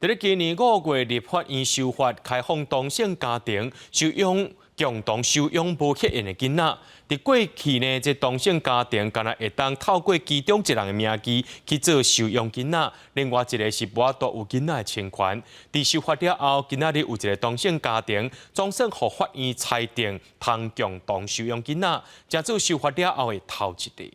佇咧今年五月，立法院修法開放同性家庭收養共同收養無血緣的囡仔。佇過去呢，這同性家庭敢若會當透過其中一人的名義去做收養囡仔，另外一個是無法度有囡仔的親權。佇修法了後，今仔日有一個同性家庭總算予法院裁定通共同收養囡仔，成做修法了後的頭一例。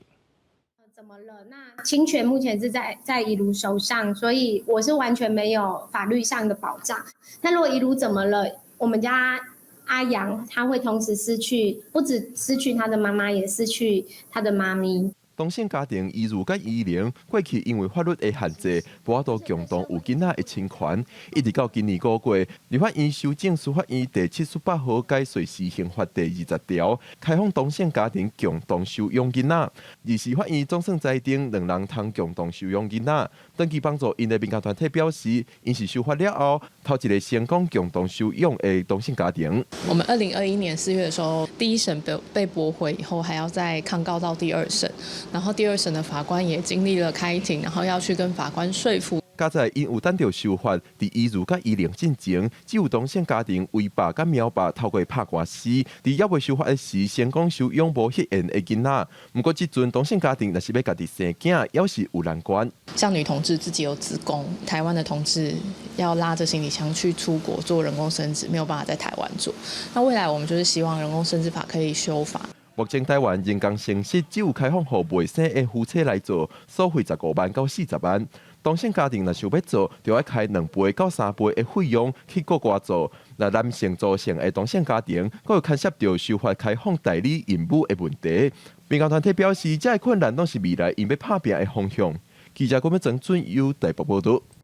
怎麼了？那親權目前是在怡如手上，所以我是完全沒有法律上的保障。那如果怡如怎麼了，我們家阿陽他會同時失去，不止失去他的媽媽，也失去他的媽咪。同性家庭怡如佮怡玲，過去因為法律的限制，無法度共同有囡仔的親權。一直到今年五月，立法院修正司法院第78號改稅施行法第20條，開放同性家庭共同收養囡仔。二是法院總算裁定兩人通共同收養囡仔。長期幫助𪜶的民間團體表示，𪜶是修法了後，頭一個成功共同收養的同性家庭。我們2021年4月的時候，第一審被駁回以後，還要再抗告到第二審。然後第二審的法官也經歷了開庭，然後要去跟法官說服。佳哉𪜶有等著修法，佇怡如佮怡玲進前，只有同性家庭威爸佮喵爸透過拍官司，佇猶未修法的時，成功收養無血緣的囡仔。毋過這陣同性家庭若是欲家己生囝，猶是有難關。像女同志自己有子宮，台灣的同志要拉着行李箱去出國做人工生殖，沒有辦法在台灣做。那未來我們就是希望人工生殖法可以修法。目前台灣人工生殖只有開放予未生的夫妻來做，收費15萬到40萬。同性家庭若想欲做，就愛開2倍到3倍的費用去國外做。若男性組成的同性家庭，閣有牽涉著修法開放代理孕母的問題。民間團體表示，這个困難攏是未來𪜶欲拍拚的方向。記者郭美珍準有台北報導。